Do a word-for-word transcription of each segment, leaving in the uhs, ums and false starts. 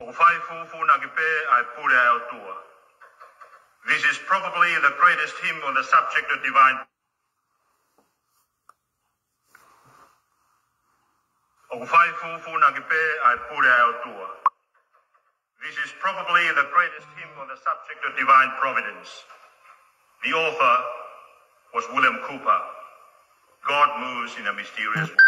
ʻOku fai fūfūnaki pē ʻa e pule ʻa e ʻOtua. This is probably the greatest hymn on the subject of divine. ʻOku fai fūfūnaki pē ʻa e pule ʻa e ʻOtua. This is probably the greatest hymn on the subject of divine providence. The author was William Cowper. God moves in a mysterious way.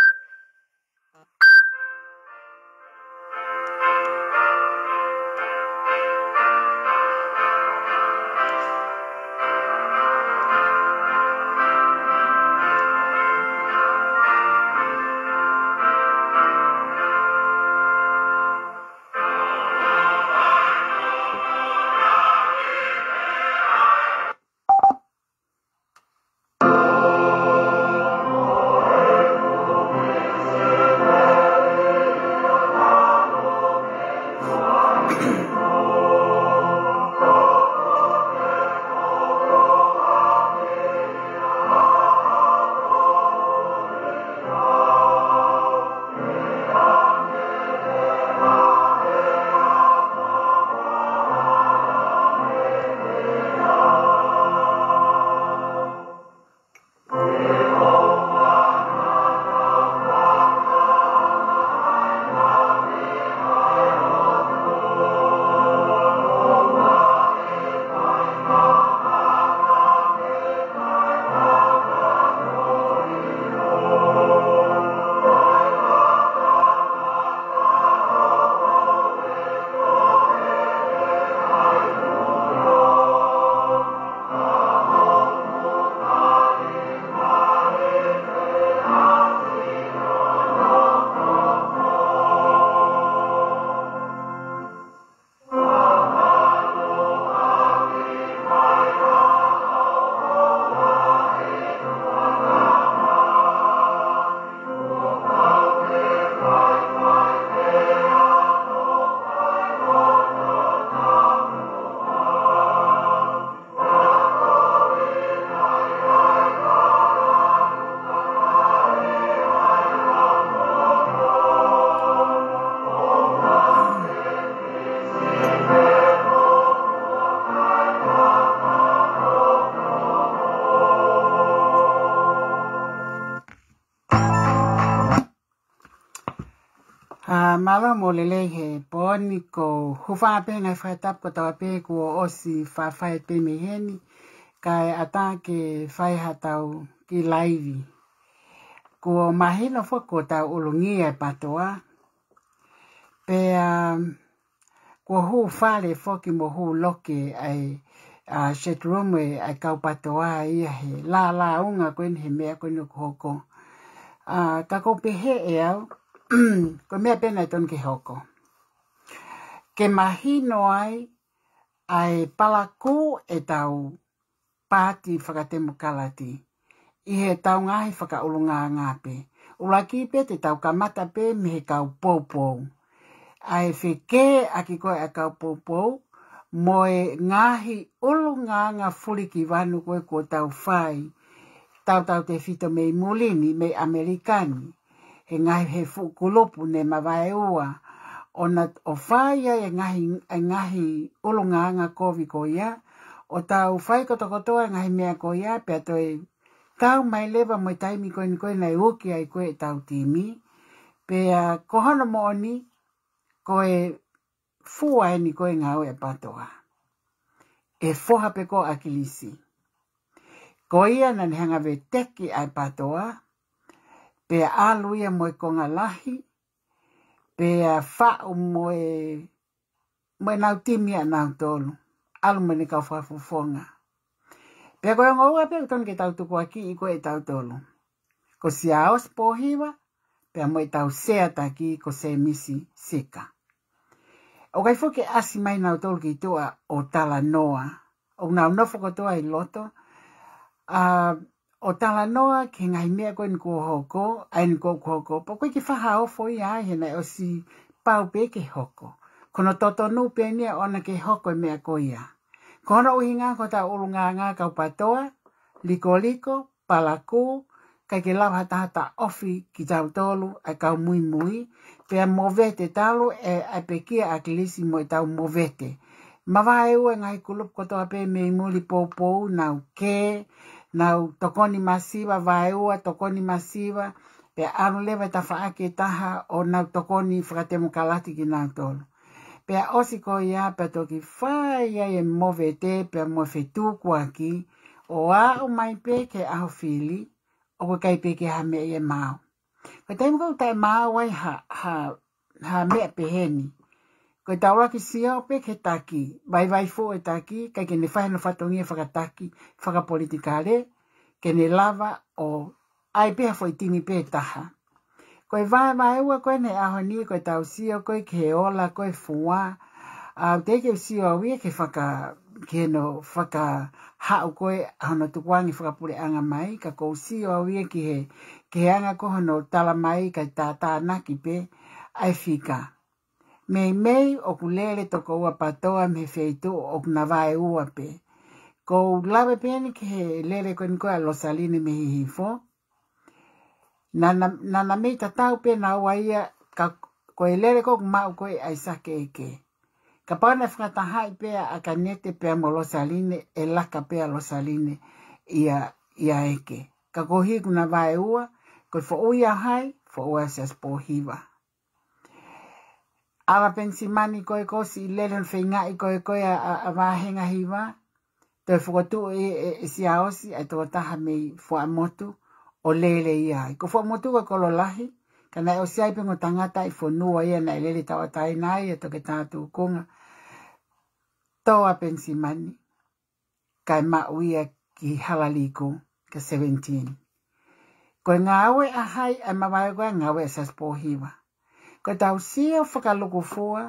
ʻA, mālō mo lelei he pō ni. Ko e hūfanga pē ngaahi fakatapu kotoa pē kuo ʻosi fāfai pē mei heni, kae ʻatā ke fai haʻatau kiʻi laivi. Kuo mahino foki kuo tau ʻulungia e PTOA. Pea kuo hū fale foki mo hū loki ʻa e, ʻa, chat room ʻa e kau PTOA ia he lālāunga ko eni he meʻa ko eni ʻoku hoko. ʻA, ka ʻoku ou pehē ʻe au, ko e meʻa pē naʻe tonu ke hoko. Ke mahino ai ʻa e palakū ʻetau paati fakatemokālati ʻi heʻetau ngaahi fakaʻulungaanga pē. ʻUluaki pē te tau kamata pē mei he kau poupou. ʻA e fekeʻaki ko ē ʻa e kau poupou mo e ngaahi ʻulungaanga fulikivanu ko ē kuo tau fai tautautefito mei muli ni, mei ʻAmelika ni, he ngaahi, he fuʻu kulupu ne mavaeua, ʻo na, ʻo fai ai e ngaahi, e ngaahi ʻulungaanga kovi ko ia, ʻo tau fai kotokotoa e ngaahi meʻa ko ia, pea toe tau mai leva mo e taimi ko eni ko ē naʻe uki ai ko ē ʻetau timi. Pea ko hono moʻoni, ko e fua eni ko ē ngāue ʻa e PTOA. ʻE foha pē ko ē ʻa ʻAkilisi. Ko ia naʻa ne hanga veteki ʻa e PTOA, pea ʻalu ia mo e konga lahi, pea faʻu mo e, mo ʻenau timi ʻanautolu, ʻalu mo ʻene kau fakafofonga. Pea ko e ongo ua pē ʻoku tonu ke tau tukuakiʻi ko ē ʻe tautolu. Ko Siaosi Pōhiva, pea mo ʻetau sea taki ko Sēmisi Sika. ʻOku ʻikai foki ke ʻasi mai nautolu ki tuʻa ʻo talanoa. ʻOku nau nofo kotoa ʻi loto. ʻA, ʻo talanoa ki he ngaahi meʻa ko eni kuo hoko, ʻa eni kuo hoko. Pea ʻoku ʻikai ke faʻa ofo ia ai he naʻe ʻosi pau pē ke hoko. Ko hono totonu pē eni ia ʻoʻona ke hoko e meʻa ko ia. Ko hono ʻuhinga ko hotau ʻulungaanga kau PTOA, likoliko, palakū, ʻikai ke lava ha taha ʻo taʻofi kitautolu, ʻa e kau muimui, pea movete talu ʻa e pekia ʻa ʻAkilisi mo ʻetau movete. Mavaeua e ngaahi kulupu kotoa pē mei muli poupou, nau kē, nau tokoni masiva, vaeua, tokoni masiva, pea ʻalu leva e tafaʻaki ʻe taha ʻo nau tokoni fakatemokalati kinautolu. Pea ʻosi ko ia, pea toki fai ai e movete, pea mo e fetukuaki, ʻo aʻu mai pē ki he ʻaho fili, ʻoku ʻikai pē ke ha meʻa ia ʻe maau. Ko e taimi ko ē ʻoku taʻemaau ai ha, ha, ha meʻa peheni. Ko e taulaki sio pē ki he taki, vaivai fuʻu e taki, ʻikai ke ne fai hano fatongia fakataki, fakapolitikale, ke ne lava ʻo ʻai pē ha foʻi timi pē ʻe taha. Ko e vaevaeua ko eni he ʻaho ni, ko ʻetau sio ko ē ki he ola ko ē fua, ʻa, teʻeki ke u sio au ia ki he faka-, ki hono fakahaʻu ko ē ʻa hono tukuange fakapuleʻanga mai, ka ʻoku ou sio au ia ki he, ki he anga ko ē hono tala mai kae tātānaki pē ʻa e fika. Meimei ʻoku lele toko ua PATOA mei he feituʻu ʻoku na vaeua pē. ʻOku ou lave pē eni ki he lele ko eni ko ē ʻa Losaline mei Hihifo. Naʻa na, naʻa na mei tatau pē naua ia, ka ko e lele ko ē ʻoku maʻu ko ē ʻa ʻAisake Eke. Kapau naʻe fakatahaʻi pē ʻa ʻAkanete pea mo Losaline, ʻe laka pē ʻa Losaline ʻia, ʻia Eke. Ka koeʻuhi ʻoku na vaeua, ko e foʻui ʻa hai, foʻui ʻa Siaosi Pōhiva. ʻAla Penisimani ko ē, ko e siʻi lele hono feingaʻi ko ē ko ē ʻa, ʻa, ʻa Vāhenga Hiva, toe fokotuʻu ʻe, ʻe, ʻe Siaosi ʻa e tokotaha mei Fuaʻamotu ʻo lele ia ai. Ko Fuaʻamotu ko e kolo lahi, ka naʻe ʻosi ʻi ai pē ongo tangataʻi fonua ia naʻe lele tauʻatāina ai ʻa Toketā Tūkunga, tō ʻa Penisimani, kae maʻu ia ki Halaliku, ki he seventeen. Ko e ngāue ʻa hai ʻa e mavaeua ko ē, ngāue ʻa Siaosi Pōhiva. Ko ʻetau sio fakalukufua,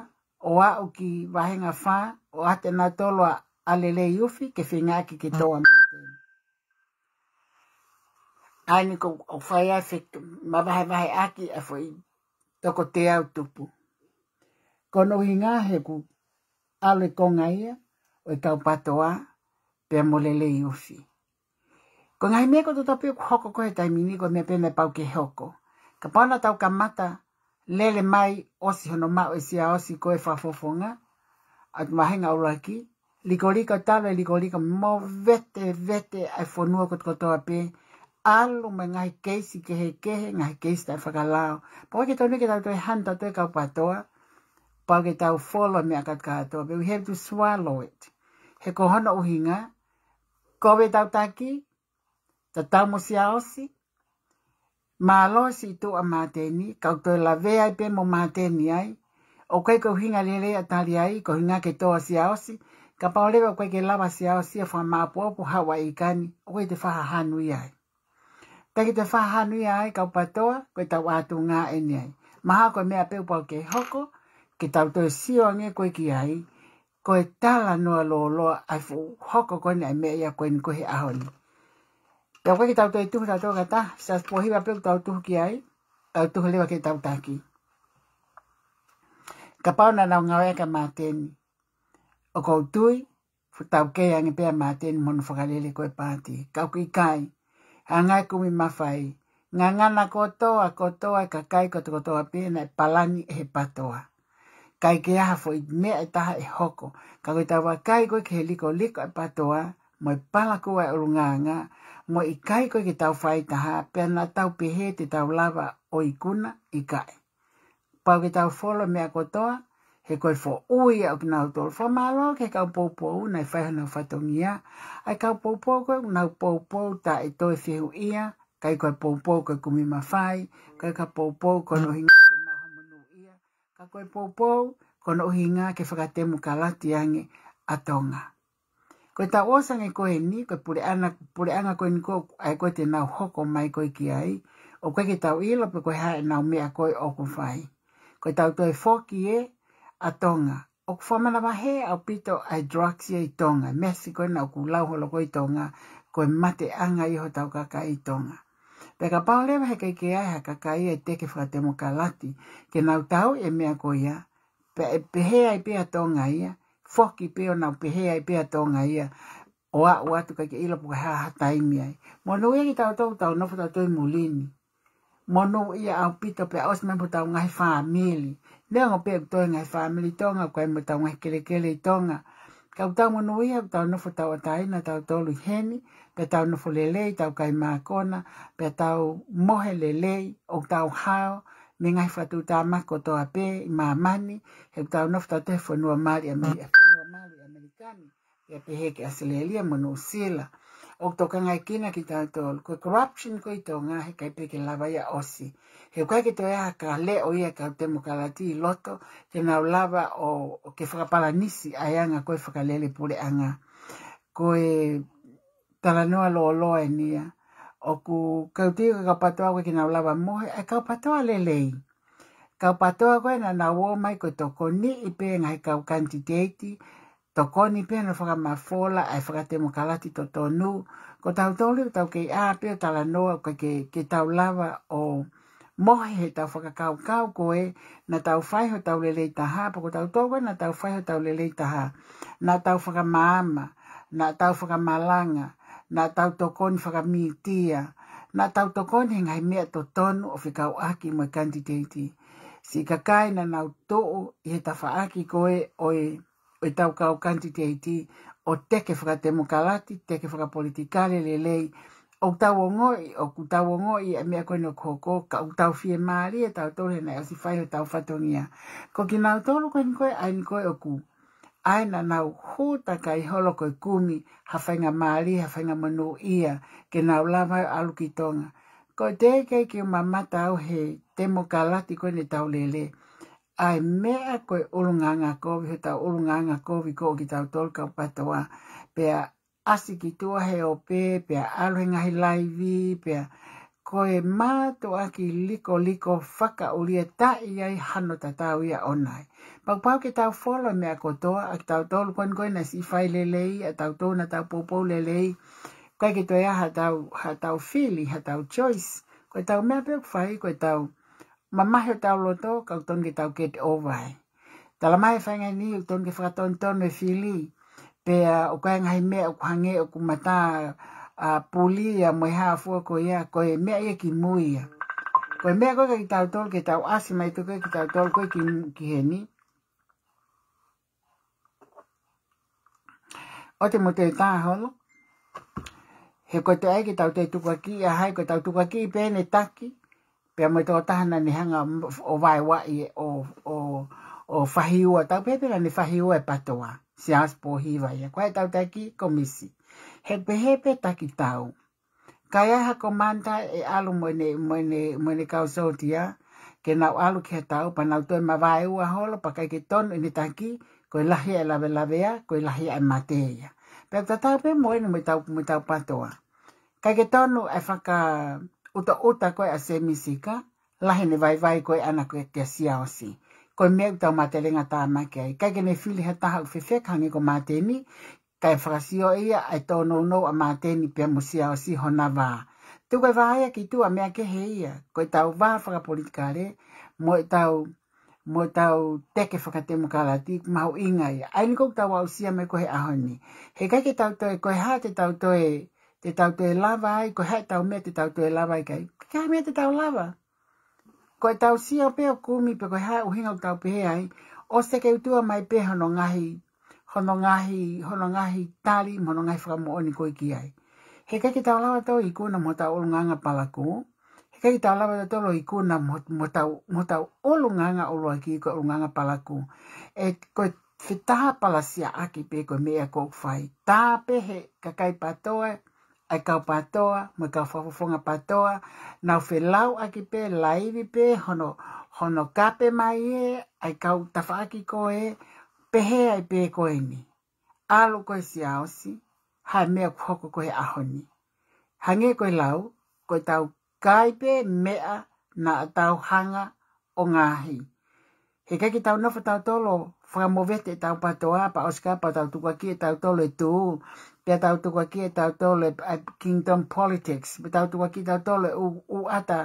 ʻo aʻu ki Vāhenga Fā, ʻo ʻoatu ʻe nautolu ʻa ʻAlelei Ufi ke feingaʻaki ke tō ʻa Māteni. ʻA eni ko, ʻoku fai ai e fe-, mavahevaheʻaki ʻa e foʻi toko teau tupu. Ko hono ʻuhinga he ʻoku ʻalu e konga ia ʻo e kau PATOA pea mo Lelei Ufi. Ko e ngaahi meʻa kotoa pē ʻoku hoko ko ē he taimi ni, ko e meʻa pē naʻe pau ke hoko. Kapau naʻa tau kamata lele mai ʻosi hono maʻu ʻe Siaosi ko ē fakafofonga, ʻa e vāhenga ʻuluaki, likoliko talu e likoliko, movete vete ʻa e fonua kotokotoa pē, ʻalu mo e ngaahi keisi kehekehe, ngaahi keisi taʻefakalao. Pau ke tonu ke tau toe hanu tautolu e kau PATOA, pau ke tau folo e meʻa kātoa, but we have to swallow it. He ko hono ʻuhinga, kovi ʻetau taki, tatau mo Siaosi, mālō e siʻi tuʻu ʻa Māteni, ka ʻoku toe lavea ai pē mo Māteni ai, ʻoku ʻikai ko e ʻuhinga lelei ʻa e tali ai, ko e ʻuhinga ke tō ʻa Siaosi, kapau leva ʻoku ʻikai ke lava ʻa Siaosi ʻo fakamāʻopoʻopo haʻu ʻa e ika ni, ʻoku ʻikai te fakahanu ia ai. Pea ke te fakahanu ia ai kau PATOA, ko ʻetau ʻātunga eni ai. Mahalo ko e meʻa pē ʻoku pau ke hoko, ke tau toe sio ange ko ē ki ai, ko e talanoa lōloa ʻa e fuʻu hoko ko eni ʻa e meʻa ia ko eni ko ē he ʻaho ni. Pea ʻoku ʻikai ke tau toe tuhu tautolu kātoa, Siaosi Pōhiva pē ʻoku tau tuhu ki ai, tau tuhu leva ki heʻetau taki. Kapau naʻa nau ngāueʻaki ʻa Māteni, ʻoku ou tui, fuʻu taukei ange pē ʻa Māteni mo hono fakalele ko ē paati. Ka ʻoku ʻikai, hanga e kumi mafai, ngangana kotoa, kotoa e kakai kotokotoa pē naʻe palani ʻe he PATOA. ʻIkai ke ʻi ai ha foʻi meʻa ʻe taha ʻe hoko, ka ko ʻetau vakai ko ē ki he likoliko ʻa e PATOA, mo e palakū ʻa e ʻulungaanga, mo e ʻikai ko ē ke tau fai taha, pea naʻa tau pehē te tau lava ʻo ikuna, ʻikai. Pau ke tau folo e meʻa kotoa, he ko e foʻui ia ʻo kinautolu. Fakamālō ki he kau poupou naʻe fai honau fatongia. ʻA e kau poupou ko ē ʻoku nau poupou taʻe toe fehuʻia, ʻikai ko e poupou ko e kumi mafai, ʻikai ko e poupou ko hono ʻuhinga ke maʻu ha monūʻia, ka ko e poupou ko hono ʻuhinga ke fakatemokalati ange ʻa Tonga. Ko ʻetau ʻosi ange ko eni, ko e puleʻanga, puleʻanga ko eni ko ē, ʻa ē ko ē te nau hoko mai ko ē ki ai, ʻoku ʻikai ke tau ʻilo pe ko e hā ʻenau meʻa ko ē ʻoku fai. Ko ʻetau toe foki ē ʻa Tonga. ʻOku fakamanavahē ʻaupito ʻa e drugs ia ʻi Tonga, meʻa siʻi ko ena ʻoku lau holo ko ē ʻi Tonga, ko e mateʻanga ia hotau kakai ʻi Tonga. Pea kapau leva he ʻikai ke ʻi ai ha kakai ia ʻe teke fakatemokalati, ke nau tauʻi e meʻa ko ia, pea ʻe pehē ai pē ʻa Tonga ia, foki pē ʻo nau pehē ai pē ʻa Tonga ia, ʻo aʻu atu kae ʻikai ke ʻilo pe ko e hā ha taimi ai. Monūʻia kitautolu ʻoku tau nofo tautolu ʻi muli ni. Monūʻia ʻaupito pea ʻosi mai mo hotau ngaahi fāmili. Neongo pē ʻoku toe ngaahi fāmili Tonga, ʻoku ʻi ai mo hotau ngaahi kelekele ʻi Tonga. Ka ʻoku tau monūʻia ʻoku tau nofo tauʻatāina tautolu ʻi heni, pea tau nofo lelei, tau kai mākona, pea tau mohe lelei, ʻoku tau hao mei he ngaahi fakatuʻutāmaki kotoa pē ʻi māmani, he ʻoku tau nofo tautolu he fonua mali ʻAme-, fonua mali ʻAmelika ni, pea pehē ki ʻAositelēlia mo Nuʻusila. ʻOku tokangaekina kitautolu, ko e corruption ko ē ʻi Tonga, heʻikai pē ke lava ia ʻo ʻosi. He ʻoku ʻikai ke toe ʻi ai ha kau leʻo ia ʻa e kau temokalati ʻi loto, ke nau lava ʻo, ʻo ke fakapalanisi ʻa e anga ko ē fakalele puleʻanga. Ko e talanoa lōloa eni ia. ʻOku kau tui ko e kau PATOA ʻoku ʻikai ke nau lava mohe, ʻa e kau PATOA lelei. Kau PATOA ko ē naʻa nau ō mai ko e tokoniʻi pē ngaahi kau kanititeiti, tokoni pē ʻenau fakamafola ʻa e fakatemokalati totonu. Ko tautolu ʻoku tau kei ʻā pē ʻo talanoa ʻoku ʻikai ke, ke tau lava ʻo mohe heʻetau fakakaukau ko ē, naʻa tau fai hotau lelei taha, pea ko tautolu ko ē naʻa tau fai hotau lelei taha. Naʻa tau fakamaama, naʻa tau fakamalanga, naʻa tau tokoni fakamītia, naʻa tau tokoni he ngaahi meʻa totonu ʻo fekauʻaki mo e kanititeiti. Siʻi kakai naʻa nau tuʻu ʻi he tafaʻaki ko ē ʻo e ʻo ʻetau kau kanititeiti ʻo teke fakatemokalati, teke fakapolitikale lelei. ʻOku tau ongoʻi, ʻoku tau ongoʻi ʻa e meʻa ko eni ʻoku hoko, ka ʻoku tau fiemālie tautolu he naʻe ʻosi fai hotau fatongia. Ko kinautolu ko eni ko ē, ʻa eni ko ē ʻoku ʻi ai naʻa nau hū takai holo ko e kumi ha faingamālie, ha faingamonūʻia, ke nau lava ʻo ʻalu ki Tonga. Ko e teʻeki ke u mamata au he temokalati ko eni ʻetau lele. ʻA e meʻa ko e ʻulungaanga kovi, hotau ʻulungaanga kovi ko ē kitautolu kau PATOA. Pea ʻasi ki tuʻa he ope, pea ʻalu he ngaahi laivi, pea ko e mātuʻaki likoliko fakaʻulia, taʻe ʻi ai hano tatau ia ʻoʻona. Pau pau ke tau folo e meʻa kotoa, ʻa kitautolu ko eni ko ē naʻe siʻi fai lelei, ʻa tautolu naʻa tau poupou lelei, ʻikai ke toe ʻi ai haʻatau, haʻatau fili, haʻatau choice. Ko ʻetau meʻa pē ʻoku fai, ko ʻetau mamahi hotau loto, ka ʻoku totonu ke tau get over ai. Tala mai e faʻahinga ni, ʻoku totonu ke fakatonutonu e fili. Pea ʻoku ʻi ai e ngaahi meʻa ʻoku hangē ʻoku mata, ʻa, puli ia mo e hā fua ko ia, ko e meʻa ia ki mui ia. Ko e meʻa ko ē kiate kitautolu ke tau ʻasi mai tuku kiate kitautolu ko ē ki, ki heni. ʻOua te mou toe tā holo. He ko e toe ʻai ke tau toe tukuakiʻi ʻa hai, ko ʻetau tukuakiʻi pē ʻene taki, pea mo e tokotaha naʻa ne hanga ʻo vaevaeʻi ʻo, ʻo, ʻo fahiua, tau pehē pē naʻa ne fahiua e PATOA, Siaosi Pōhiva ia. Ko ʻetau taki ko Misi. He pehē pē taki tau. Ka ʻi ai ha komanta ʻe ʻalu mo ʻene, mo ʻene, mo ʻene kau sōtia, ke nau ʻalu ki ha tau, pea nau toe mavaeua holo, pea ʻikai ke tonu ʻene taki, ko e lahi ʻa e lavelavea, ko e lahi ʻa e mate ia. Pea tatau pē mo eni mo ʻetau, mo ʻetau PATOA. ʻIkai ke tonu e fakaʻutaʻuta ko ē ʻa Sēmisi Sika, lahi ʻene vaivai ko ē ʻaʻana ko ē kia Siaosi. Ko e meʻa ʻoku tau matelenga tāmaki ai. ʻIkai ke ne fili ha taha ʻoku fefeka hangē ko Māteni, kae fakasio ia ʻa e tōnounou ʻa Māteni pea mo Siaosi hona vā. Tuku e vā ia ki tuʻa, meʻa kehe ia, ko ʻetau vā fakapolitikale, mo ʻetau, mo ʻetau teke fakatemokalati, mahuʻinga ia. ʻA eni ʻoku tau aʻusia mai ko ē he ʻaho ni. He ʻikai ke tau toe, ko e hā te tau toe, te tau toe lava ai, ko e hā ʻetau meʻa te tau toe lava ai ki ai. Ko e hā e meʻa te tau lava. Ko ʻetau sio pē ʻo kumi pe ko e hā e ʻuhinga ʻoku tau pehē ai, ʻosi ke utua mai pē hono ngaahi, hono ngaahi, hono ngaahi tali, mo hono ngaahi fakamoʻoni ko ē ki ai. He ʻikai ke tau lava tautolu ʻo ikuna mo hotau ʻulungaanga palakū. He ʻikai ke tau lava tautolu ʻo ikuna mo, mo hotau, mo hotau ʻulungaanga ʻuluaki ko e ʻulungaanga palakū. ʻE, ko e fetaha palasiaʻaki pē ko e meʻa ʻoku fai. Tā pē he kakai PATOA, ʻa e kau PATOA, mo e kau fakafofonga PATOA, nau felauʻaki pē, laivi pē, hono, hono kape mai ē, ʻa e kau tafaʻaki ko ē, pehē ai pē ko eni. ʻAlu ko ē Siaosi, hā e meʻa ʻoku hoko ko ē he ʻaho ni. Hangē ko e lau, ko ʻetau kai pē meʻa naʻa tau hanga ʻo ngaohi. He ʻikai ke tau nofo tautolu ʻo fakamovete ʻetau PATOA, pea ʻosi ka pea tau tukuakiʻi ʻe tautolu e tuʻu, pea tau tukuakiʻi ʻe tautolu e, ʻa e kingdom politics, pea tau tukuakiʻi ʻe tautolu e ʻū, ʻū ʻata,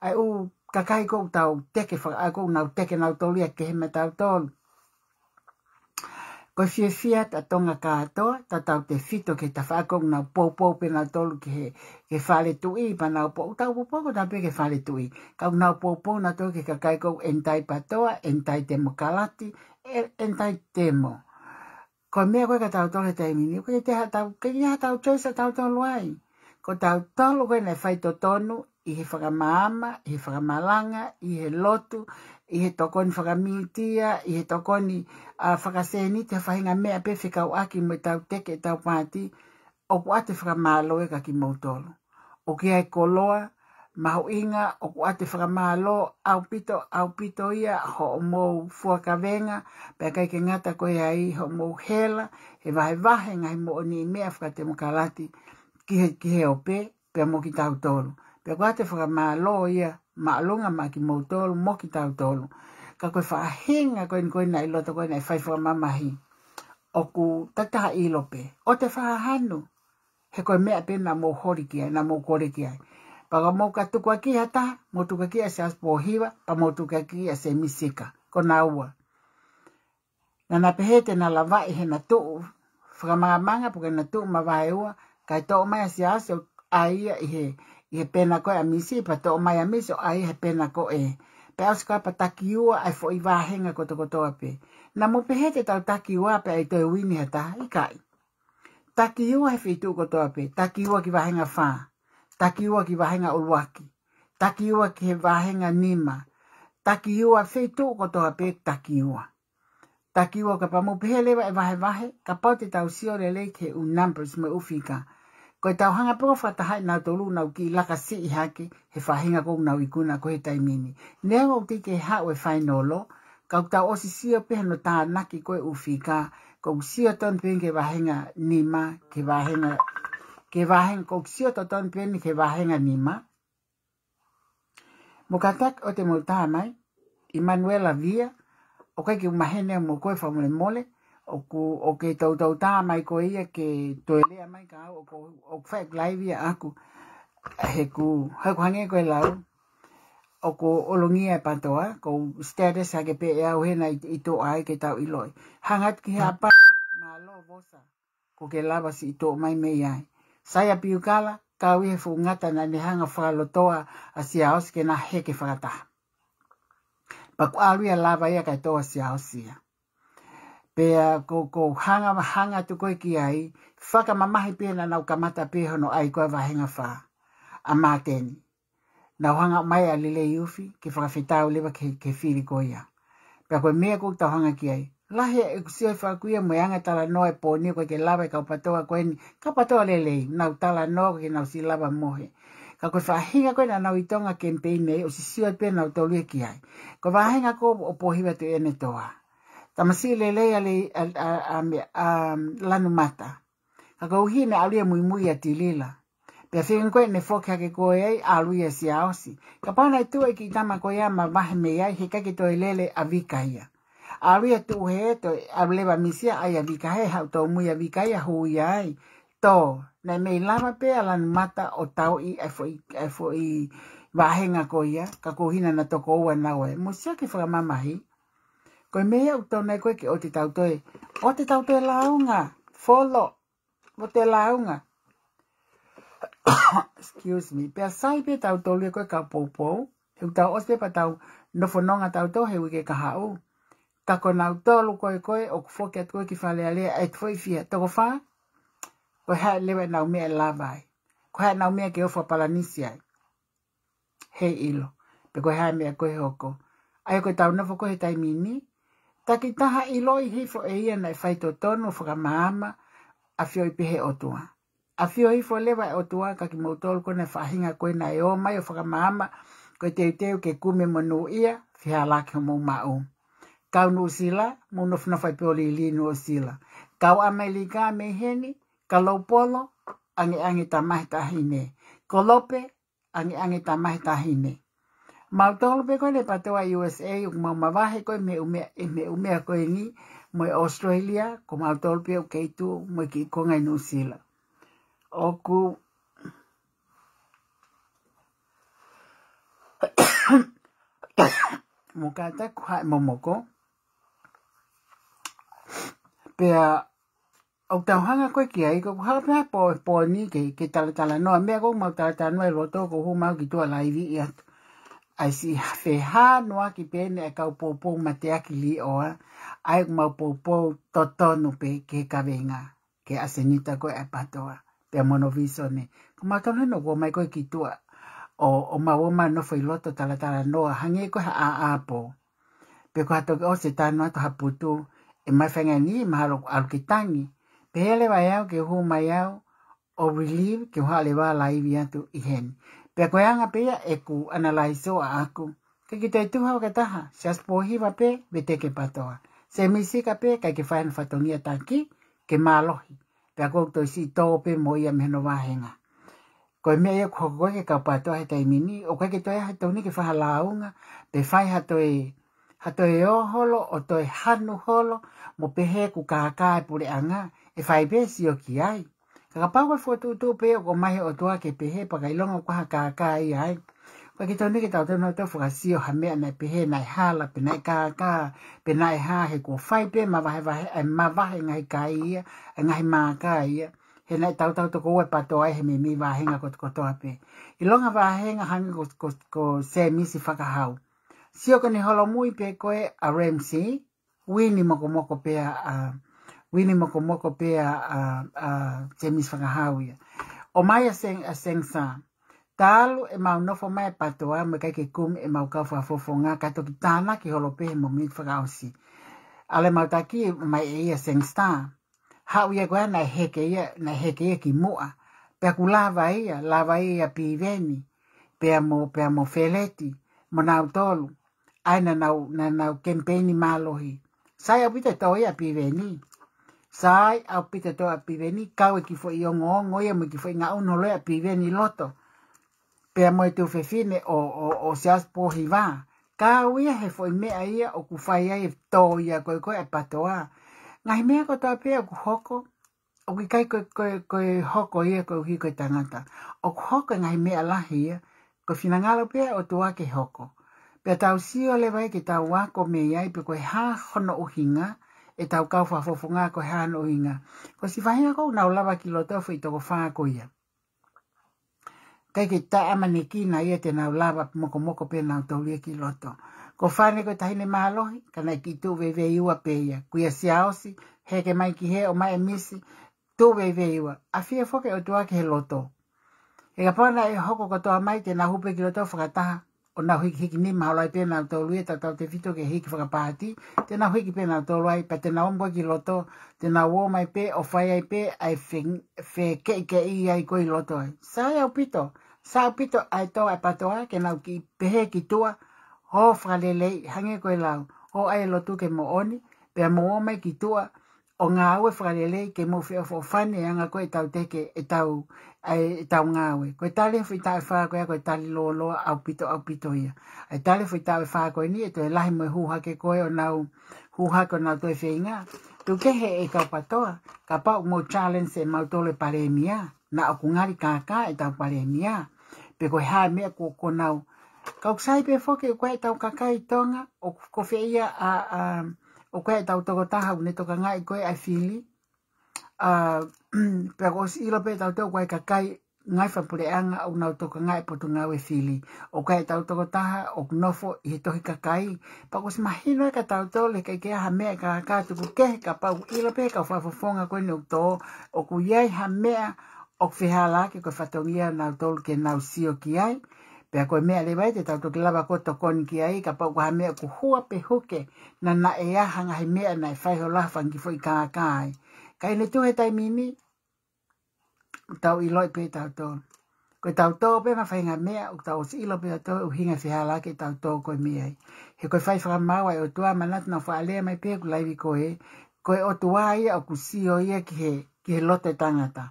ʻa e ʻū kakai ʻoku tau teke faka-, ʻa ʻoku nau teke nautolu ia kehe mo tautolu. Ko e fiefia ʻa Tonga kātoa, tautautefito ki he tafaʻaki ʻoku nau poupou pē nautolu ki he, ki he fale tuʻi, pea nau pou-, tau poupou ko tau pē ki he fale tuʻi. Ka ʻoku nau poupou nautolu ki he kakai ko ē ʻoku ʻenitaipatoa, ʻenitaitemokalati, ʻe-, ʻenitaitemo. Ko e meʻa ko ē ka tau tolo he taimi ni, ʻoku ʻikai te ha tau, ʻikai ha tau choice ʻa tautolu ai. Ko tautolu ko ē naʻe faitotonu ʻi he fakamaama, ʻi he fakamalanga, ʻi he lotu, ʻi he tokoni fakamītia, ʻi he tokoni, ʻa, fakasēniti, ha faʻahinga meʻa pē fekauʻaki mo e tau teke ʻetau paati, ʻoku ʻoatu e fakamālō ia kia kimoutolu. ʻOku ʻi ai e koloa mahuʻinga, ʻoku ʻoatu e fakamālō ʻaupito, ʻaupito ia hoʻomou fua kavenga, pea ʻikai ke ngata ko ia ai hoʻomou hela he vahevahe e ngaahi moʻoniʻi meʻa fakatemokalati ki he, ki he ope, pea mo kitautolu. Pea ʻoku ʻoatu e fakamālō ia māʻolunga maʻa kimoutolu mo kitautolu. Ka ko e faʻahinga ko eni ko ē naʻe ʻi loto ko ē naʻe fai fakamamahi, ʻoku tataha ʻilo pē. ʻOua te fakahanu, he ko e meʻa pē naʻa mou holi ki ai, naʻa mou kole ki ai. Pea ka mou ka tukuakiʻi ha taha, mou tukuakiʻi ʻa Siaosi Pōhiva, pea mou tukuakiʻi ʻa Sēmisi Sika. Ko naua. Naʻa na pehē te na lavaʻi heʻena tuʻu fakamaamanga, pe ko ʻena tuʻu mavaeua, kae toʻo mai ʻa Siaosi ʻo ʻai ia ʻi he, ʻi he pena ko ē ʻa Misi, pea toʻo mai ʻa Misi ʻo ʻai ia he pena ko ē. Pea ʻosi ko ia pea takiua ʻa e foʻi vāhenga kotokotoa pē. Naʻa mou pehē te tau takiua pea ʻe toe uini ha taha, ʻikai. Takiua he feituʻu kotoa pē, takiua ki vāhenga fā, takiua ki vāhenga ʻuluaki, takiua ki he vāhenga nima, takiua feituʻu kotoa pē, takiua. Takiua kapau mou pehē leva e vahevahe, kapau te tau sio lelei ki he ʻū numbers mo e ʻū fika. Ko e tau hanga pē ʻo fakatahaʻi nautolu ʻoku nau kiʻi laka siʻi hake he faʻahinga ko ē ʻoku nau ikuna ko ē he taimi ni. Neongo ʻoku teʻeki ke haʻu e fainolo, ka ʻoku tau ʻosi sio pē hono tānaki ko ē ʻū fika, ʻoku ou sio tonu pē eni ki he vāhenga nima, ki he vāhenga, ki he vāhenga, ʻoku ou sio tonu pē eni ki he vāhenga nima. Mou kātaki ʻoua te mou tā mai, ʻImanuela Via, ʻoku ʻikai ke u maheni mo koe fakamolemole, ʻoku, ʻoku ke toutou tā mai ko ia ke toe lea mai kia au, ʻoku, ʻoku fai ʻeku live ia ʻaʻaku, he ʻoku, he ʻoku hangē ko e lau, ʻoku ʻolungia e patoa, ko e status hake pē ʻe au hena ʻi, ʻi tuʻa ai ke tau ʻiloʻi. Hanga atu ki he ʻapaʻapa, mālō Vosa, ʻoku ke lava siʻi toʻo mai mei ai. Saia Piukala, kau ʻi he fuʻu ngata naʻa ne hanga fakalotoa ʻa Siaosi ke na heke fakataha. Pea ʻoku ʻalu ia lava ia kae tō ʻa Siaosi ia. Pea ko, ʻoku ou hanga, hanga atu ko ē ki ai, fakamamahi pē naʻa nau kamata pē hono ʻai ko ē vāhenga fā ʻa Māteni. Nau hanga mai ʻa Lelei Ufi, ke fakafetau leva ki he, ki he fili ko ia. Pea ko e meʻa ʻoku tau hanga ki ai. Lahi ʻeku sio faku ia mo e anga talanoa e pō ni ʻoku ʻikai ke lava e kau patoa ko eni, kau patoa lelei, nau talanoa ʻoku ʻikai ke nau siʻi lava mohe. Ka ko e faʻahinga ko ē naʻa nau ʻi Tonga campaign ai, ʻosi sio pē nautolu ia ki ai. Ko e vāhenga ko ē ʻo Pōhiva Tuʻiʻonetoa. Tamasiʻi lelei ʻa Lei-, ʻa, ʻa, ʻa, ʻa, ʻa Lanumata. Ka koeʻuhi naʻe ʻalu ia muimui ʻia Tilila. Pea feinga ko ē ʻene foki hake ko ē ai, ʻalu ia Siaosi. Kapau naʻe tuʻu e kiʻi tama ko ia mavahe mei ai, he ʻikai ke toe lele ʻa Vika ia. ʻAlu ia tuʻu hē, toe ʻalu leva Misi ia, ʻai ʻa Vika hē, haʻu tōmui ʻa Vika ia, hū ia ai. Tō, naʻe mei lava pē ʻa Lanumata ʻo tauʻi ʻa e foʻi, ʻa e foʻi vāhenga ko ia, ka koeʻuhi naʻa na toko ua naua. Mou sio ki he fakamamahi. Ko e meʻa ia ʻoku tonu ai ko ē ke ʻoua te tau toe, ʻoua te tau toe lāunga, folo, ʻoua te lāunga. Excuse me. Pea sai pē tautolu ia ko ē kau poupou, he ʻoku tau ʻosi pē pea tau nofo nonga tautolu he uike kahaʻu. Ka ko nautolu ko ē ko ē ʻoku foki atu ko ē ki Fale Alea, ʻe toe foʻi fiha, toko fā? Ko e hā leva ʻenau meʻa ʻe lava ai? Ko e hā ʻenau meʻa ke ʻofa palanisi ai? Heiʻilo. Pe ko e hā e meʻa ko ē ʻe hoko. ʻA ia ko e tau nofo ko ē he taimi ni, takitaha ʻiloʻi hifo ʻe ia naʻe faitotonu ʻo fakamaama, ʻafioʻi pē he ʻOtua. ʻAfio hifo leva e ʻOtua kia kimoutolu ko ē naʻe faʻahinga ko ē naʻe ō mai ʻo fakamaama, ko e teuteu ke kumi e monūʻia, fehālaaki hoʻomou maʻu. Kau Nuʻusila, mou nofonofo ai pē ʻo lili Nuʻusila. Kau ʻAmelika mei heni, ka Lopolo, ʻangeʻange tamahi taʻahine. Kolope, ʻangeʻange tamahi taʻahine. Mautolu pē ko ē naʻe patoa ʻi U S A, ʻoku mau mavahe ko ē mei he ʻū meʻa, mei he ʻū meʻa ko eni, mo e Australia, ko mautolu pē ʻoku kei tuʻu, mo e kiʻi konga ʻi Nuʻusila. ʻOku mou kātaki ʻoku haʻi e momoko. Pea ʻoku tau hanga ko ē ki ai, ko e hā pē ha pō, pō ni ke, ke talatalanoa. Meʻa ko ē ʻoku mau talatalanoa ʻi loto, ko e hū mai au ki tuʻa laivi atu. ʻAi si fehānuaki pē ʻene ʻai kau poupou mateaki liʻoa, ʻa ia ʻoku mau poupou totonu pē ki he kaveinga, ki he ʻasenita ko ē ʻa e PATOA, pea mo hono vīsone. Ko mautolu heni ʻoku ō mai ko ē ki tuʻa, ʻo, ʻo mau ō mai ʻo nofo ʻi loto talatalanoa, hangē ko e ha ʻāʻā pō. Pe ko ha toki ʻosi e tanu atu ha putu, ʻe mai fainga ni, mahalo ʻalu ke tangi. Pehē leva ʻe au ke hū mai au, ʻo relieve, ke u haʻu leva laivi atu ʻi heni. Pea ko e anga pē ia ʻeku analyze ʻaʻaku. ʻIkai ke toe tuha ʻo ka taha, Siaosi Pōhiva pē, veteki e PATOA. Sēmisi Fika pē, ʻikai ke fai hano fatongia taki, ke mālohi. Pea ʻoku ou toe siʻi tō pē mo ia mei hono vāhenga. Ko e meʻa ia ʻoku hoko ko ē ki he kau PATOA he taimi ni, ʻoku ʻikai ke toe ʻi ai ha tonu ke fai ha lāunga, pe fai ha toe, ha toe ō holo, ʻo toe hanu holo, mo pehē ʻoku kākā e puleʻanga, ʻe fai pē sio ki ai. Ka kapau ko e fokotuʻutuʻu pē ʻoku ʻomai he ʻOtua ke pehē, pea ka ʻilonga ʻoku ʻi ai ha kākā ia ai. ʻOku ʻikai ke tonu ke tau toe nau toe fakasio ha meʻa naʻe pehē, naʻe hala, pe naʻe kākā, pe naʻe hā, he kuo fai pē mavahevahe, ʻa e mavahe ngaahi kai ia, ʻa e ngaahi mākā ia. He naʻe tautau tokoua e PATOA he meimei vāhenga kotokotoa pē. ʻIlonga vāhenga hangē ko, ko, ko Sēmisi Fakahau. Sio ko eni holomui pē ko ē ʻa Ramsey, Uini Mokomoko pē ʻa, Uini Mokomoko pē ʻa, ʻa, ʻa Sēmisi Fakahau ia. ʻOmai ʻa Seng, ʻa Seng Sā. Talu ʻemau nofo mai e PATOA mo e ʻikai ke kumi ʻemau kau fakafofonga ka toki tānaki holo pē he mōmeniti fakaʻosi. ʻAlu ʻemau taki mai ʻe ia Seng Sā. Haʻu ia ko ē naʻe heke ia, naʻe heke ia ki muʻa. Pea kuo lava ia, lava ia Piveni. Pea mo, pea mo Feleti, mo nautolu. ʻA ia naʻa nau, naʻa nau kemipeini mālohi. Sai ʻaupito e tō ia Piveni. Sai ʻaupito e tō ʻa Piveni, kau e kiʻi foʻi ongoongo ia mo e kiʻi foʻi ngaʻunu holo ia Piveni loto. Pea mo e tuofefine ʻo, ʻo, ʻo Siaosi Pōhiva. Kau ia he foʻi meʻa ia ʻoku fai ai e tō ia ko ē ko ē ʻa e PATOA. Ngaahi meʻa kotoa pē ʻoku hoko, ʻoku ʻikai ko e, ko e, ko e hoko ia koeʻuhi ko e tangata. ʻOku hoko e ngaahi meʻa lahi ia, ko e finangalo pē ʻa e ʻOtua ke hoko. Pea tau sio leva ai ke tau ako mei ai pe ko e hā hono ʻuhinga, ʻetau kau fakafofonga ko e hā hono ʻuhinga. Ko e siʻi faʻahinga ko ē ʻoku nau lava ki loto foʻi toko fā ko ia. ʻIkai ke taʻeʻamanekina ia te nau lava mokomoko pē nautolu ia ki loto. Ko e fānau ko e taʻahine mālohi, ka naʻe kiʻi tuʻu veiveiua pē ia. Ko ia Siaosi, heke mai ki hē ʻo mai e misi, tuʻu veiveiua. ʻAfio foki e ʻOtua ki he loto. He kapau naʻe hoko kotoa mai te nau hū pē ki loto fakataha, ʻo nau hikihiki ni mahalo ai pē nautolu ia tautautefito ke hiki fakapaati, te nau hiki pē nautolu ai, pea te nau ō mai ki loto, te nau ō mai pē, ʻo fai ai pē, ʻa e fe, fekeʻikeʻi ai ko ē ʻi loto ai. Sai ʻaupito, sai ʻaupito ʻa e tō ʻa e PATOA, ke nau kiʻi pehē ki tuʻa, ʻo fakalelei, hangē ko e lau, ʻo ʻai e lotu ke moʻoni, pea mou ō mai ki tuʻa, ʻo ngāue fakalelei ke mou feʻofoʻofani e anga ko ē ʻetau teke, ʻetau, ʻa e, ʻetau ngāue. Ko e tali e foʻi taʻu ʻe fā ko ia, ko e tali lōloa ʻaupito, ʻaupito ia. ʻA e tali e foʻi taʻu ʻe fā ko eni, ʻe toe lahi mo e hū hake ko ē ʻo nau, hū hake ʻo nau toe feinga. Tuku kehe e kau PATOA, kapau ʻoku mou challenge ʻe mautolu e palēmia, naʻa ʻoku ngali kākā ʻetau palēmia. Pe ko e hā e meʻa ko, ko nau. Ka ʻoku sai pē foki ʻoku ʻi ai ʻetau kakai Tonga, ʻoku, ko fē ia ʻa, ʻa, ʻoku ʻi ai ʻetau tokotaha ʻoku ne tokangaʻi ko ē ʻa e fili. ʻA, pea kuo ʻosi ʻilo pē ʻe tautolu ʻoku ʻi ai e kakai ngaahi fakapuleʻanga ʻoku nau tokangaʻi e potungāue fili. ʻOku ʻi ai ʻetau tokotaha ʻoku nofo ʻi he tohi kakai. Pea kuo ʻosi mahino ʻe tautolu he ʻikai ke ʻi ai ha meʻa ʻe kākā tuku kehe kapau ʻoku ʻilo pē ʻe he kau fakafofonga ko eni ʻoku tō, ʻoku ʻi ai ha meʻa ʻoku fehālaaki ko e fatongia ʻo nautolu ke nau sio ki ai. Pea ko e meʻa leva ia te tau toki lava ko ē ʻo tokoni ki ai, kapau ko ha meʻa ʻoku hua pe huke, naʻa, naʻe ʻi ai ha ngaahi meʻa naʻe fai holo ai ha fanga kiʻi foʻi kākā ai. Ka ʻi he tuʻu he taimi ni, tau ʻiloʻi pē ʻe tautolu. Ko ʻetau tō pē mo e faʻahinga meʻa, ʻoku tau ʻosi ʻilo pē ʻe tautolu e ʻuhinga e fehālaaki ʻetau tō ko ē mei ai. He ko e fai fakamaau ʻa e ʻOtua, manatu naʻa ku faʻa lea mai pē ʻeku laivi ko ē, ko e ʻOtua ia ʻoku sio ia ki he, ki he loto ʻo e tangata.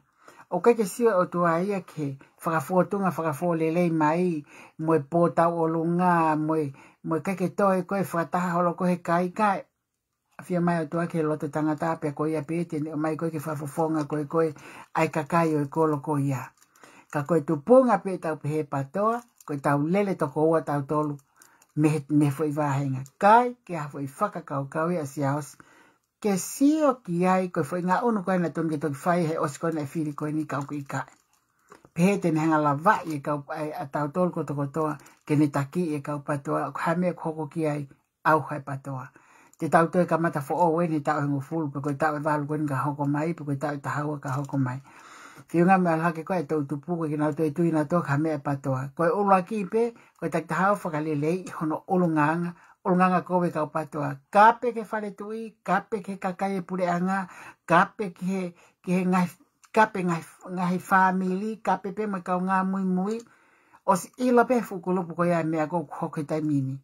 ʻOku ʻikai ke sio e ʻOtua ia ki he fakafōtunga, fakafōlelei mai, mo e pō tauʻolunga, mo e, mo e ʻikai ke toe ko ē fakataha holo ko ē he kai, kae ʻafio mai e ʻOtua ki he loto ʻo e tangata pea ko ia pē te ne ʻomai ko ē ke fakafofonga ko ē ko ē ʻa e kakai ʻo e kolo ko ia. Ka ko e tupuʻanga pē ʻetau pehē PATOA, ko ʻetau lele toko ua ʻa tautolu mei he, mei he foʻi vāhenga. ʻIkai ke ʻi ai ha foʻi fakakaukau ia ʻa Siaosi ke sio ki ai ko e foʻi ngaʻunu ko ē naʻe tonu ke toki fai he ʻosi ko ē naʻe fili ko eni, ka ʻoku ʻikai. Pehē te ne hanga lavaʻi e kau, ʻa, ʻa tautolu kotokotoa, ke ne taki e kau PATOA, ko e hā e meʻa ʻoku hoko ki ai, ʻauha e PATOA. Te tau toe kamata foʻou eni he taʻu ʻe hongofulu, pe ko e taʻu ʻe valu ko eni ka hoko mai, pe ko e taʻu ʻe taha ua ka hoko mai. Fiunga mo e ʻalu hake ko ē ʻetau tupu, ko e ke nau toe tui nautolu ki ha meʻa ʻa e PATOA. Ko e ʻuluaki pē, ko e takitaha ʻo fakaleleiʻi hono ʻulungaanga, ʻulungaanga kovi e kau PATOA. Kape ki he fale tuʻi, kape ki he kakai e puleʻanga, kape ki he, ki he ngaahi, kape ngaahi, ngaahi fāmili, kape pē mo e kaungā muimui. ʻOsi ʻilo pē he fuʻu kulupu ko ia e meʻa ʻoku hoko he taimi ni.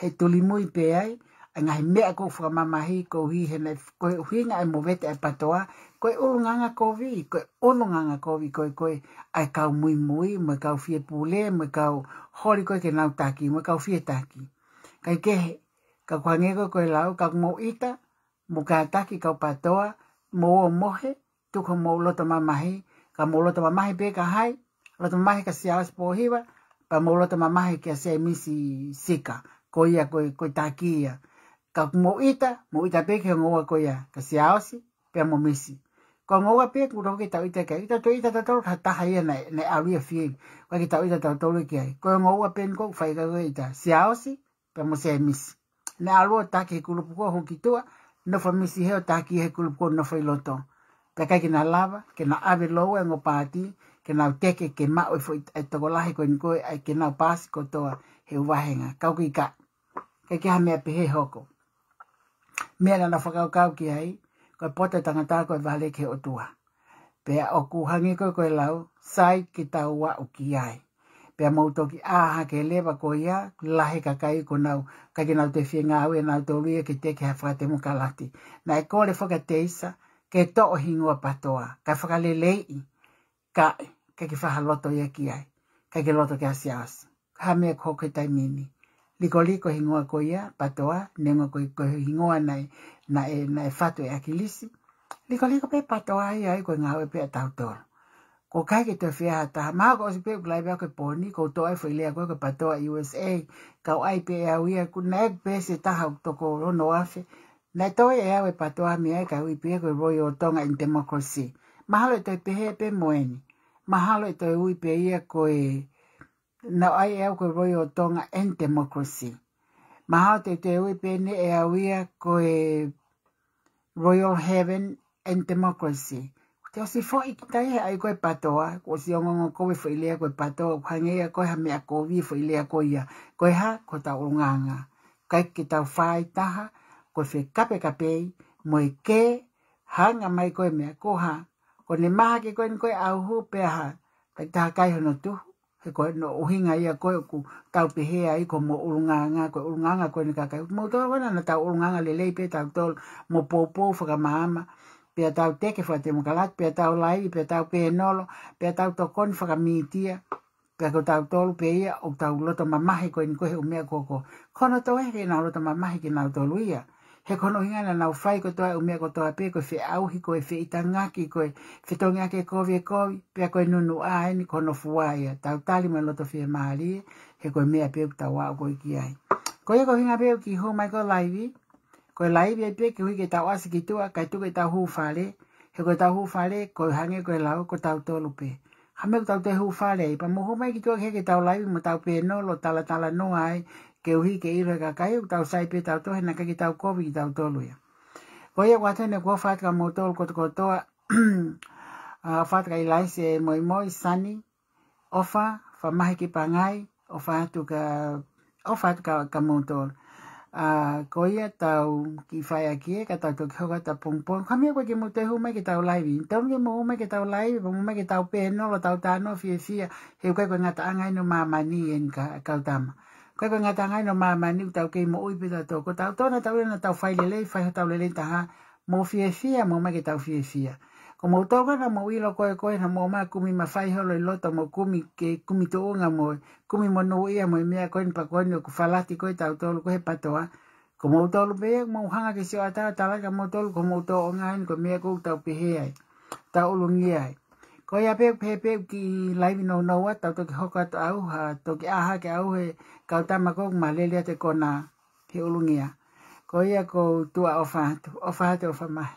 He tulimui pē ai, ʻa e ngaahi meʻa ʻoku fakamamahiʻi koeʻuhi he naʻe, ko e ʻuhinga e movete ʻa e PATOA, ko e ʻulungaanga kovi, ko e ʻulungaanga kovi, ko e, ko e, ʻa e kau muimui, mo e kau fie pule, mo e kau holi ko ē ke nau taki, mo e kau fie taki. Kae kehe, ka ʻoku hangē ko ē ko e lau, ka ʻoku mou ʻita, mou kātaki kau PATOA, mou ō mohe, tuku hoʻomou loto mamahi, ka mou loto mamahi pē kia hai, loto mamahi kia Siaosi Pōhiva, pea mou loto mamahi kia Sēmisi Sika, ko ia ko e, ko e taki ia. Ka ʻoku mou ʻita, mou ʻita pē ki he ongo ua ko ia, kia Siaosi, pea mo Misi. Ko e ongo ua pē ʻoku totonu ke tau ʻita ki ai, ʻita toe ʻita tautolu ki ha taha ia naʻe, naʻe ʻalu ia fili. ʻIkai ke tau ʻita tautolu ki ai. Ko e ongo ua pē eni ʻoku fai ki ai e ʻita, Siaosi, pea mo Sēmisi. Naʻe ʻalu ʻo taki he kulupu ko ē, hū ki tuʻa, nofo Misi hē ʻo taki he kulupu ko ē, nofo ʻi loto. Pea ʻikai ke na lava, ke na ʻave lōua e ongo paati, ke nau teke ke maʻu e foʻi, e tokolahi ko eni ko ē, ʻa ia ke nau paasi kotoa he ʻū vāhenga. Ka ʻoku ʻikai, ʻikai ke ha meʻa pehē hoko. Meʻa naʻa na fakakaukau ki ai, ko e poto e tangata ko e vale ki he ʻOtua. Pea ʻoku hangē ko ē ko e lau, sai ke tau aʻu ki ai. Pea mou toki ʻā hake leva ko ia, lahi e kakai ʻoku nau, ʻikai ke nau toe fie ngāue ʻe nautolu ia ke teke ha fakatemokalati. Naʻe kole foki ʻa Teisa, ke toʻo e hingoa PATOA, kae fakaleleiʻi, kae, ʻikai ke fai ha loto ia ki ai, ʻikai ke loto kia Siaosi. Ko e hā e meʻa ʻoku hoko he taimi ni. Likoliko e hingoa ko ia, PATOA, neongo ko e, ko e hingoa naʻe, naʻe, naʻe fatu ʻe ʻAkilisi. Likoliko pē PATOA ia ai ko e ngāue pē ʻa tautolu. ʻOku ʻikai ke toe fie ʻi ai ha taha. Mahalo kuo ʻosi pē ʻeku laivi ʻaʻaku he pō ni, kuo u toʻo e foʻi lea ko ē ko e PATOA USA, ka ʻoku ʻi ai pē ʻe au ia, ʻoku ʻi ai pē ʻa e toko ono afe. Naʻe toe ʻe au e PATOA mei ai kae ui pē ia ko e Royal Tonga and Democracy. Mahalo ʻe toe pehē pē mo eni. Mahalo ʻe toe ui pē ia ko e, naʻe ʻai ʻe au ko e Royal Tonga and Democracy. Mahalo te u toe ui pē eni ʻe au ia ko e Royal Haven and Democracy. Te u ʻosi foʻi kita ia he ʻai ko ē PATOA, kuo ʻosi ongoongo kovi e foʻi lea ko e PATOA, ʻoku hangē ia ko e ha meʻa kovi e foʻi lea ko ia. Ko e hā, ko hotau ʻulungaanga. ʻIkai ke tau fai taha, ko e fekapekapei, mo e kē, hanga mai ko e meʻa, ko e hā, ko ʻene mahaki ko eni ko e ʻauhu pea hā, ʻikai ke toe kai hono tuhu, he ko hono ʻuhinga ia ko ē ʻoku tau pehē ai ko hoʻomou ʻulungaanga, ko e ʻulungaanga ko eni ʻa e kakai. Moutolu ko ena naʻa tau ʻulungaanga lelei pē tautolu, mo poupou fakamaama, pea tau teke fakatemokalati, pea tau laivi, pea tau pēnolo, pea tau tokoni fakamītia, pea ko tautolu pē ia ʻoku tau loto mamahi ko eni ko ē he ʻū meʻa ko ē. Ko hono toe ke nau loto mamahi kinautolu ia. He ko hono ʻuhinga naʻa nau fai kotoa e ʻū meʻa kotoa pē, ko e feʻauhi, ko e feʻitangaki, ko e fetongi ake kovi e kovi, pea ko e nunuʻa eni ko hono fua ia. Tau tali mo e loto fiemālie, he ko e meʻa pē ʻoku tau aʻu ko ē ki ai. Ko ia ko e ʻuhinga pē ʻoku ou hū mai ko e laivi, ko e laivi ai pē koeʻuhi ke tau ʻasi ki tuʻa, kae tuku ʻetau hū fale, he ko ʻetau hū fale, ko e hangē ko e lau, ko tautolu pē. Hā e meʻa ʻoku tau toe hū fale ai, pea mou hū mai ki tuʻa ke, ke tau laivi mo tau pēnolo, talatalanoa ai, koeʻuhi ke ʻilo ʻe he kakai ʻoku tau sai pē tautolu, he naʻe ʻikai ke tau kovi kitautolu ia. Ko ia ʻoku ʻatā eni ʻeku ʻofa atu kia moutolu kotokotoa, ʻa, ʻofa atu kia ʻIlaise Moimoi, Sani, ʻofa, Famahi ki Pangai, ʻofa atu kia, ʻofa atu kia, kia moutolu. ʻA, ko ia tau kiʻi fai ʻaki ē, ka tau toki hoko atu ʻapongipongi. Ko e meʻa ko ē ke mou toe hū mai ke tau laivi. Tau ke mou hū mai ke tau laivi, pea mou hū mai ke tau pēnolo, tau talanoa fiefia, he ʻoku ʻikai ko e ngataʻanga eni ʻo māmani eni ka, kau tama. ʻIkai ko e ngataʻanga eni ʻo māmani ʻoku tau kei moʻui pē tautolu. Ko tautolu naʻa tau ʻilo naʻa tau fai lelei, fai hotau lelei taha, mou fiefia, mou hū mai ke tau fiefia. Ko moutolu ko ē naʻa mou ʻilo ko ē ko ē naʻa mou ō mai ʻo kumi mafai holo ʻi loto mo kumi ke kumi tuʻunga mo kumi monūʻia mo e meʻa ko eni pea ko eni ʻoku falati ko ē tautolu ko ē he PATOA. Ko moutolu pē ia, mou hanga ke sio atu ʻo tala kia moutolu ko hoʻomou tōʻonga eni ko e meʻa ʻoku tau pehē ai. Tau ʻulungia ai. Ko ia pē, pē, pē kiʻi laivi nounou atu, tau toki hoko atu au, ha, toki ʻā hake au he kau tama ko ē ʻoku ma lele atu e kona he ʻulungia. Ko ia ʻoku ou tuʻa ʻofa atu, ʻofa atu, ʻofa mai.